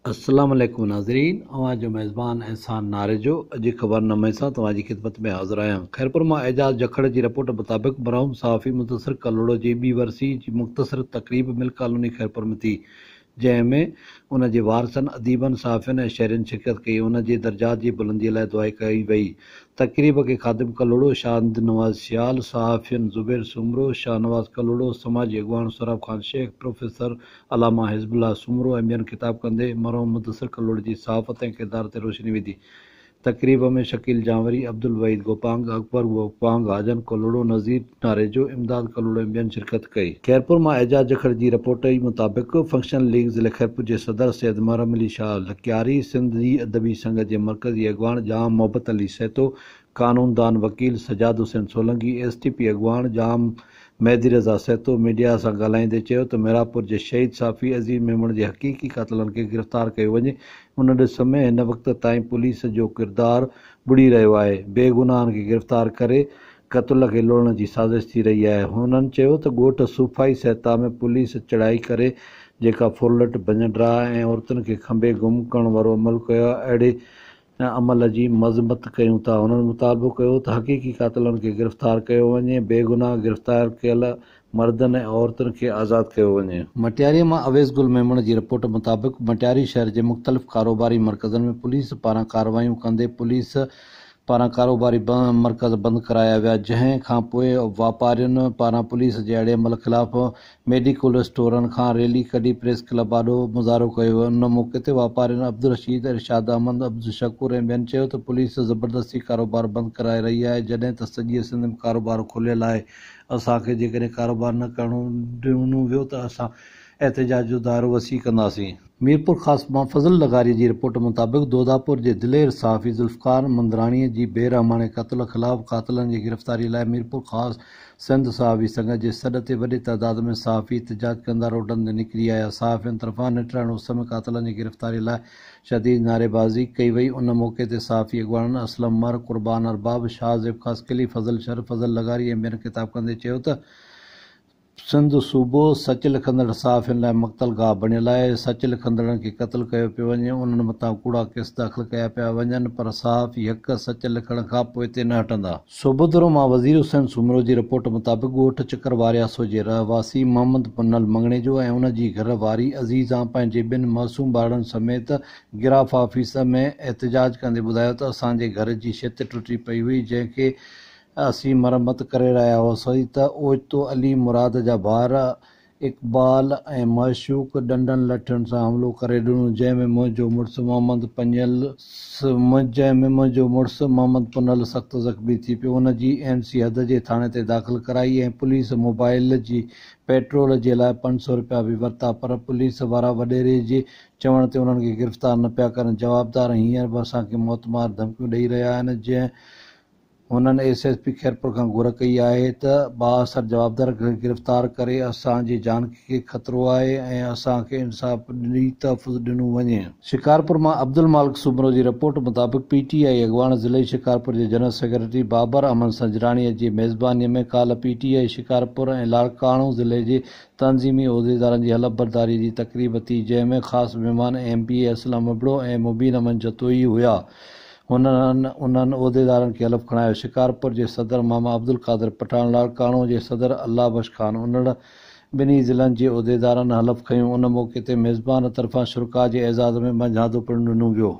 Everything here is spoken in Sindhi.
السلام عليڪم ناظرين اوهان جو ميزبان احسان ناريجو اڄ خبر نامي سان توهان جي خدمت ۾ حاضر آهيان خيرپور مان اعجاز جکڙ جي رپورٽ مطابق مرحوم صحافي مدثر ڪلهوڙو جي ٻي ورسي جي مختصر تقريب مل ڪالوني خيرپور ۾ ٿي جنهن ۾ ان جي وارثن، اديبن، صحافين ۽ شهرين شرڪت ڪئي. ان جي درجات جي بلندي لاء دعا ڪئي وئي. تقريب کي خادم ڪلهوڙو، شاهد نواز سيال، صحافين زبير سومرو، شاهنواز ڪلهوڙو، سماجي اڳواڻ سهراب خان شيخ، پروفيسر علامه حزب الله سومرو ۽ ٻين خطاب ڪندي مرحوم مدثر ڪلهوڙي جي صحافت ۽ ڪردار تي روشني وڌي. تقريب ۾ شڪيل جانوري، عبدالوحيد گوپانگ، اڪبر گوپانگ، حاجن ڪلهوڙو، نذير ناريجو، امداد ڪلهوڙو ۽ ٻين شرڪت ڪئي. خيرپور مان اعجاز جکڙ جي رپورٽ مطابق فنڪشنل ليگ ضلعي خيرپور جي صدر سيد محرم علي شاهه لڪياري، سنڌي ادبي سنگت جي مرڪزي اڳواڻ ڄام محبت علي سهتو، قانوندان وڪيل Sajjad Hussain Solangi, S T P اڳواڻ ڄام مهدي رضا سهتو ميڊيا سان ڳالهائيندي چيو ته محرابپور جي شهيد صحافي عزيز ميمڻ جي حقيقي قاتلن کي گرفتار ڪيو وڃي، ان ڏس ۾ هن وقت تائين پوليس جو ڪردار ٻڏي رهيو آهي، بيگناهن کي گرفتار ڪري قتل کي لوڙڻ جي سازش ٿي رهي آهي، هنن چيو ته ڳوٺ صوفائي سهتا ۾ پوليس چڙهائي ڪري جيڪا ڦرلٽ، ڀڃ ڊاهه ۽ عورتن کي کنڀي گم ڪرڻ وارو عمل ڪيو آهي اهڙي عمل جي مذمت ڪيون ٿا. هنن مطالبو ڪيو ته حقيقي قاتلن کي گرفتار ڪيو وڃي، بيگناهه گرفتار ڪيل مردن ۽ عورتن کي آزاد ڪيو وڃي. مٽياري مان اويس گل ميمڻ جي رپورٽ مطابق مٽياري شهر جي مختلف ڪاروباري مرڪزن ۾ پوليس پاران ڪارروايون ڪندي پوليس پاران ڪاروباري مرڪز بند ڪرايا ويا جنهن کانپوء واپارين پاران پوليس جي اهڙي عمل خلاف ميڊيڪل اسٽورن کان ريلي ڪڍي پريس ڪلب آڏو مظاهرو ڪيو ويو. ان موقعي تي واپارين عبدالرشيد، ارشاد احمد، عبدالشڪور ۽ ٻين چيو ته پوليس زبردستي ڪاروبار بند ڪرائي رهي آهي جڏهن ته سڄيء سنڌ ۾ ڪاروبار کليل آهي اسان کي جيڪڏهن ڪاروبار نه ڪرڻ ڏنو ويو ته اسان احتجاج جو دائرو وسيع ڪنداسين. ميرپورخاص مان فضل لغاري جي رپورٽ مطابق دوداپور جي دلير صحافي ذوالفقار مندراڻي جي بي رحماڻي قتل خلاف قاتلن جي گرفتاري لاء ميرپورخاص سنڌ صحافي سنگت جي سڏ تي وڏي تعداد ۾ صحافي احتجاج ڪندا روڊن تي نڪري آيا صحافين طرفان نٽهڻ اس ۾ قاتلن جي گرفتاري لاء شديد نعريبازي ڪئي وئي ان موقعي تي صحافي اڳواڻن اسلم مھر، قربان ارباب، شاهه زيب خاصخيلي، فضل شر، فضل لغاري ۽ ٻين خطاب ڪندي چيو ته سنڌ صوبو سچ لکندڙ صحافين لاء مقتل گاهه بڻيل آهي، سچ لکندڙن کي قتل ڪيو پيو وڃي، انهن مٿان ڪوڙا ڪيس داخل ڪيا پيا وڃن پر صحافي حق سچ لکڻ کان پوئتي نه هٽندا. صوڀودرو مان وزير حسين سومرو جي رپورٽ مطابق ڳوٺ چڪر وارياسو جي رهواسي محمد پنهل مڱڻيجو ۽ ان جي گهر واري عزيزان پنهنجي ٻن معصوم ٻارڙن سميت گراف آفيس ۾ احتجاج ڪندي ٻڌايو ته اسان جي گهر جي ڇت ٽٽي پئي هئي جنهن کي اسين مرمت ڪري رهيا هئاسين ته اوچتو علي مراد جا ڀائر اقبال ۽ معشوق ڏنڊن لٺين سان حملو ڪري ڏنو جنهن ۾ منهنجو مڙس محمد پنهل جنهن ۾ منهنجو مڙس محمد پنهل سخت زخمي ٿي پيو ان جي ايم سي حد جي ٿاڻي تي داخل ڪرائي ۽ پوليس موبائل جي پيٽرول جي لاء 500 رپيا به ورتا پر پوليس وارا وڏيري جي چوڻ تي انهن کي گرفتار نه پيا ڪرن جوابدار هينئر به اسان کي موتمار ڌمڪيون ڏئي رهيا آهن جنهن هنن ايس ايس پي خيرپور کان گهر ڪئي آهي ته بااثر جوابدار کي گرفتار ڪري اسان جي جان کي خطرو آهي ۽ اسان کي انصاف ڏئي تحفظ ڏنو وڃي. شڪارپور مان عبدالمالڪ سومرو جي رپورٽ مطابق پي ٽي آء اڳواڻ ضلعي شڪارپور جي جنرل سيڪريٽري بابر احمد سنجراڻي جي ميزباني ۾ ڪالهه پي ٽي آء شڪارپور ۽ لاڙڪاڻو ضلعي جي تنظيمي عهديدارن جي حلف برداري جي تقريب ٿي جنهن ۾ خاص مهمان M P A Aslam Abro ۽ Mubeen Ahmed Jatoi هيا. هنن انهن عهديدارن کي حلف کڻايو. شڪارپور جي صدر ماما عبدالقادر پٺاڻ، لاڙڪاڻو جي صدر الله بخش خان انڙ ٻنهي ضلعن جي عهديدارن حلف کنيو. ان موقعي تي ميزبان طرفان شرڪاء جي اعزاز ۾ مانجهاندو پڻ ڏنو ويو.